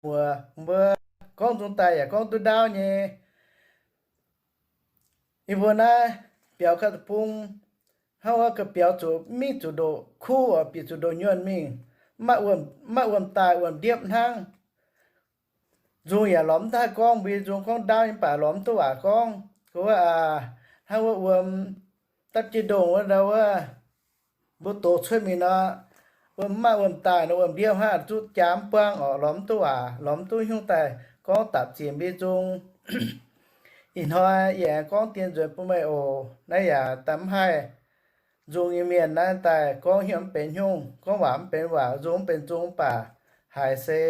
muoz, mbuo gorngv nzung daaih yaac gorngv duqv ndaauv nyei. Yie mbuo naaiv biaux ga'da'bung, hnangv wuov ga'biaux zuqc mingh zuqc ndoqc kuv oc, bieqc zuqc ndoqc nyuonh mingh, maiv wuom daaih wuom ndiepv hnangv. Nzung yaac lorz mv daaih gorngv, mbuo nyei nzung gorngv ndaauv nyei, mv baac lorz mv duqv waac gorngv. Hnangv wuov, aa, hnangv wuov wuom dapv jienv ndongh wuov ndau wuov, mbuo dox cuotv mingh nor, wuom maiv wuom daaih nor, wuom ndiepv hnangv, zuqc jaax mv buangv oc, lorz mv duqv waac, lorz mv duqv nyungc daaih gorngv dapc ziec mbuo nyei nzung. Ih hnoi yie aengx gorngv dien nzuonx bun meih oc. Naaiv yaac daaih mv haih nzung nyei mienh naaiv daaih gorngv hnyouv mv benx hnyouv, gorngv waac mv benx waac, nzung mv benx nzung, mv baac haiz se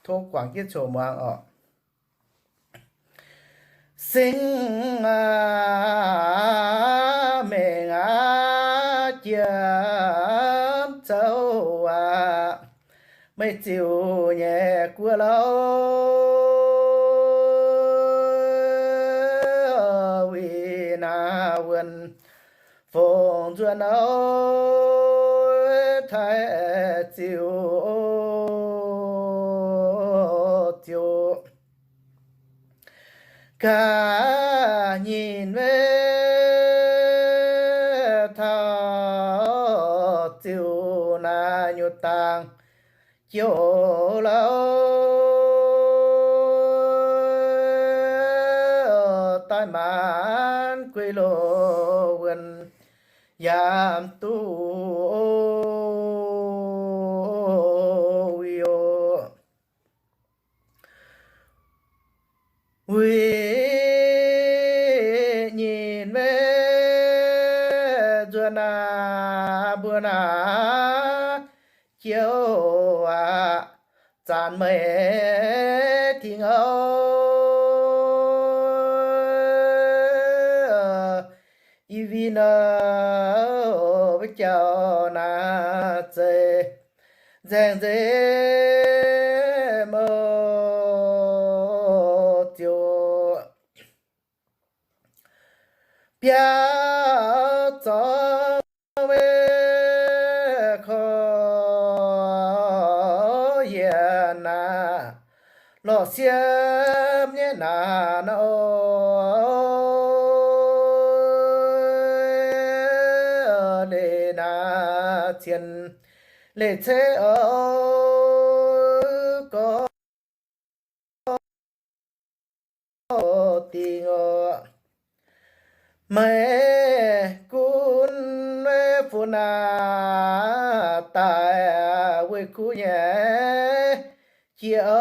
tov guangc jienv coc muangx oc. Singx aac, mengh aac, jiem zouv aac, meih ziouc nyei guoqv lauh, win aac wuonh fongc nzuonx auv, taaix ziouc, ziouc gaax nyinh weic taux ziouc naaiv nyutc dangh jouv lauh, daaih maanc gueiv loz wuonh yaac mv duqv oc. Wuic nyinh weic nzuonx aac, mbuo naaiv jouv aac, zanc meih tingx auv, i win wuov jauv naaiv zeiz nzaeng nzemv oc, ziouc biauv zorngv weic korv yienh aac, lorqc siemv nyei naanc oc, leiz naaiv cien leiz ceix oc, gorngv dingc oc. Meih gunv weic funx aac, daaih weih kuv nyei jiex oc,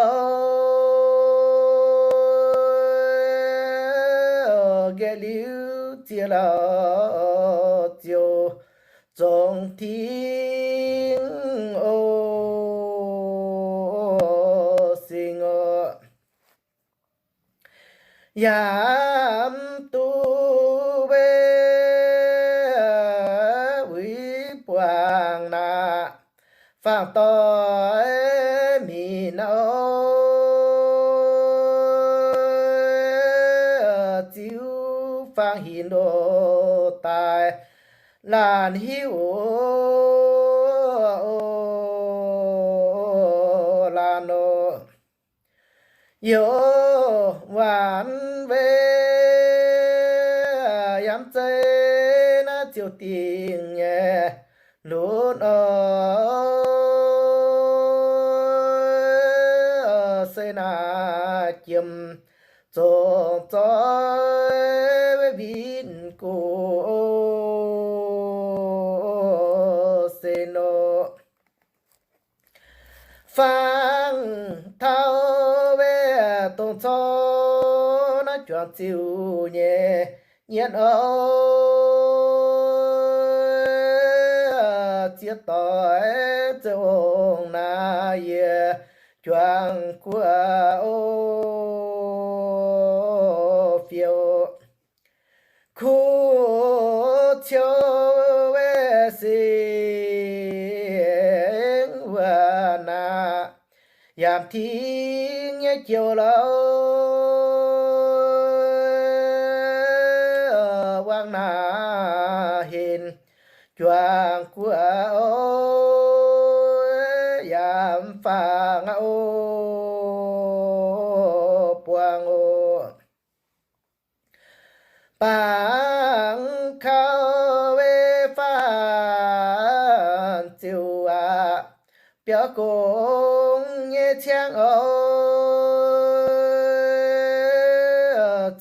nqaeqv liuz ziex lauh ziouc zongx tingv oc, singx oc. Yaac mv duqv weic wuic buangh naaic, fangx doix minc oc, ziux fangx hinc oc, daaih laanh hiuv oc, laanh oc. Youc waanc weic yaac mv zeiz naaiv ziouc dingc nyei lunx oc, se naaiv jiem zongc zoih weic win guv se nor. Fangx taux weic dongh corc naaiv juangc ziouc nyei nyienx oc, ziex doix zeix ong naaiv yie juangc guoqv oc, fiouv kuv ciouv weic singx wuonh aac, yaac mv tingx nyei jouh lauh, wangc naaic henv juangc guoqv oc, yaac mv fangx aqv oc. gong nyei ciangv oc,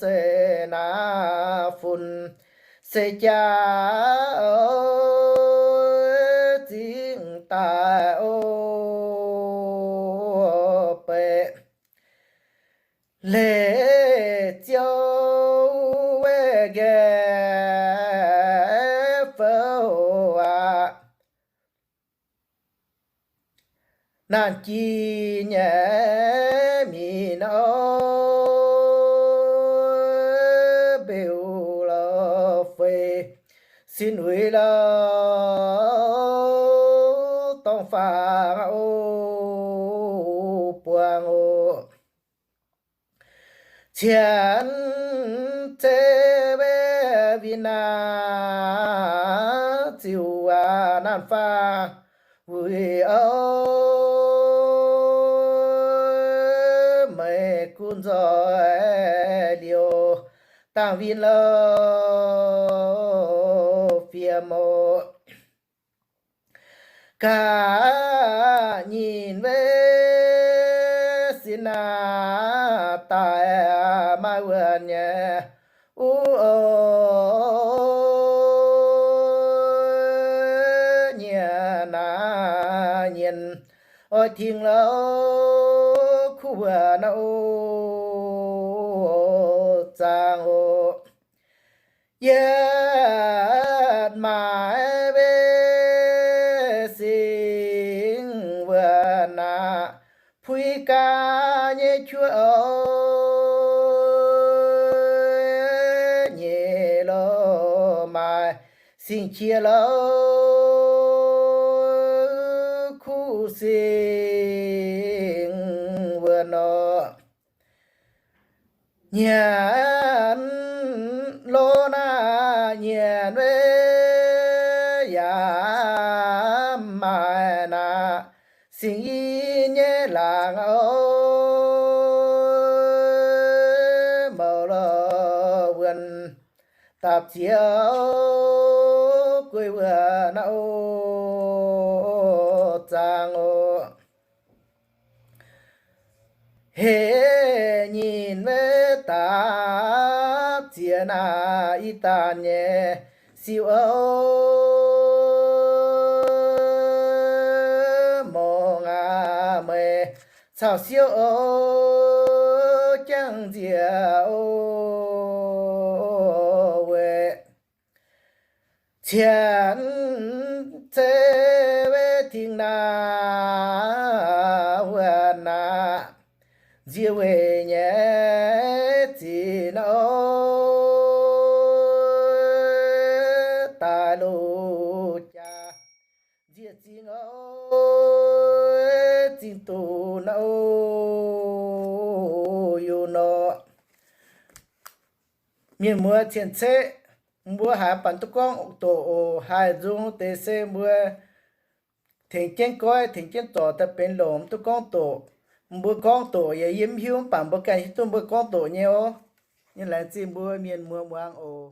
zeiv naaiv fun se jaax oc, zingh daaih oc, beiv leiz ziouc nqaeqv fouv aqv. Naanc jiex nyei mienh oc, mbeu lorh fei sin uix lorh dorngx faang oc, buangh oc. Cienx zeiv win naaic ziux aac naanc faang wuic oc, meih gunv nzoih liouh dangh win lorh fiem oc. Gaax nyinh weiv sin naaic daaih maaih wuonh nyei uv oc, nyienx naaic nyienx oix tingx lorh kuv wuonh naaic oc, zaangc oc. Yietv maaiz weiv singx wuonh naaic, puix gaax nyei qur oc, nyeic lorh maaiz singx qiex lorh kuv singx wuonh nor. Nyienx lorh naaic nyienx weiv yaac maaih naaic singx i nyei laangz oc, mouc lorh wuonh dapc ziex oc, guei wuonh naaic oc, zaangc oc. Heh nyinh weiv dapc ziex naaic i daanh nyei siou oc, mongh aac meih caux siou oc, jangx nziex oc, weic cienx zeiv weiv tingx naaic wuonh naaic, nziex weic nyei zinh oc, daaih loz jaax nziex zingh oc, zingh dunx oc, yungh nor. Mienh muoz cien-ceqv, mbuo haiz baac duqv gorngv doqc oc. Haih nzung deix se mbuo tengx jienv goiv tengx jienv zorc daaih benx longc, mv duqv gorngv doqc. Mbuo gorngv doqc yaac yie mv hiuv, mv baac mbuo ganh hiuv duqv mbuo gorngv doqc nyei oc. Yie laengz zingh mbuo mienh muoz muangx oc.